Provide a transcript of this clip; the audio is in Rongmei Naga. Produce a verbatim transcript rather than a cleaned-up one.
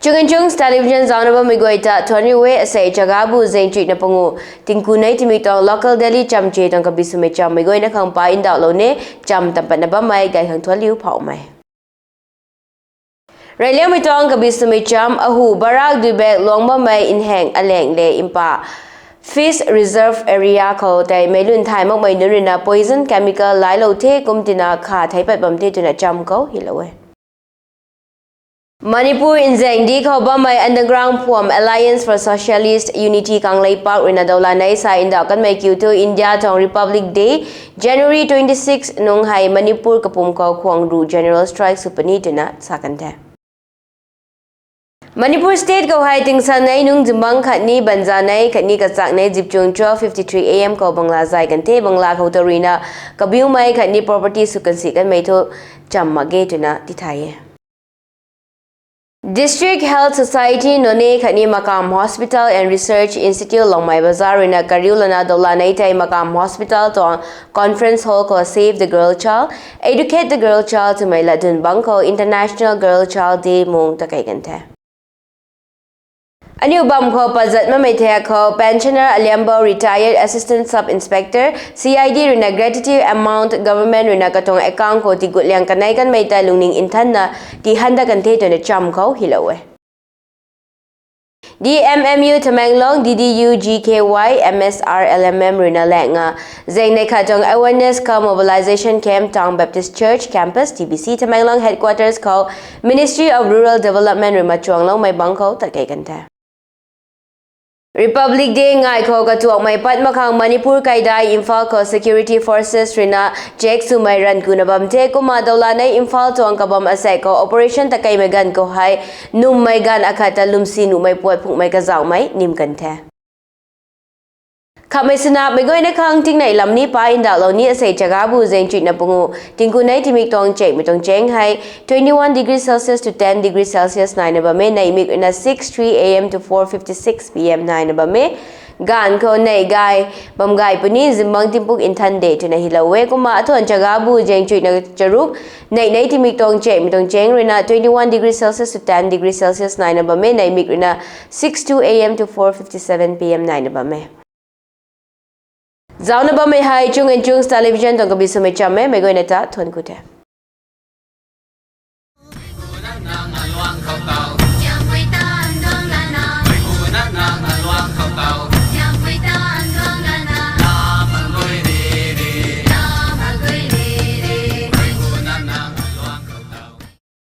Chunginchungs Television zaucna bammei guay ta thuanc riu e. Asei chagabu zaeng chuihna pangu tingku nei timik tuang local daily chamche tuang kabi swmei chammei guayna khang pa ndauhlou ne. Cham tam patna bammei gay khang thuanc liu phoumei. Reyliangmei tuang kabi swmei cham. Ahu barak duibak luang bammei nhaeng aleng le mpa Fish Reserve Area khou tei meic lun thay makmei nunc ruina poison chemical lailou the kum tina kha theic pat bam the twna cham khou hylou e. Manipur nzaeng di khou bammei underground phuam Alliance for Socialist Unity Kangleipak ruina dawla nei sa ndauh kanmei kiu thu India tuang Republic Day, January twenty six nung hei Manipur kapwm khou khwang ruh general strike sw puni twna sa kan the. Manipur state khou hei tingsan nei nung zingbangc khatni banza nei khatni kachak nei zipchung twelve fifty three A M khou bangla zay kan the. Bangla khou ta ruina kabiumei khatni property sw kansi kanmei thu cham mak ge twna tithay e. District Health Society Noney khatni Makam Hospital and Research Institute Longmai Bazar ruina kariu lana dawla nei tei Makam Hospital tuang conference hall khou Save the Girl Child, Educate the Girl Child twmei latdyn bangc khou International Girl Child Day mung takei kan the. Aniu bam khou pazat mamei thek khou pensioner Aliambou, retired assistant sub inspector, C I D ruina gratitude amount government ruina katuang account khou tigut liang kanei kanmei ta lungning nthanna tihan dat kan the twna cham khou hylou e. D M M U Tamenglong, D D U G K Y, M S R L M M ruina laengna zaeng nei khat tuang awareness khou mobilization camp Town Baptist Church campus, T B C Tamenglong headquarters khou Ministry of Rural Development rui machuangloumei bangc khou tatkei kan the. Republic Day ngai khou katuakmei pat makhang Manipur kaidai Imphal khou security forces ruina check swmei ranv kuna bam the. Kumna dawla nei Imphal tuang kabam asei khou operation takeimei ganv khou hei nummei ganv akhat ta lwmsi nuhmei puat phungmei kazauhmei nim kan the. Khamhmei swna meic guayna khang tingnei lam ni pa ndauhlou ni. Asei chagabu zaeng chuihna pangu tingku nei timik tuang chekmei tuang cheng hei twenty one degree Celsius to ten degree Celsius naina bam e. Neihmik ruina six three A M to four fifty six P M naina bam e. Ganv khou neih gay bam gay puni zingbangc timpuk nthan de twna hylou e. Kumna athuan chagabu zaeng chuihna charuk neih nei timik tuang chekmei tuang cheng ruina twenty one degree Celsius to ten degree Celsius naina bam e. Neihmik ruina six two A M to four fifty seven P M naina bam e. Zaucna bammei hei Chunginchungs Television tuang kabi swmei cham e. Meic guayna ta thuanc ku the.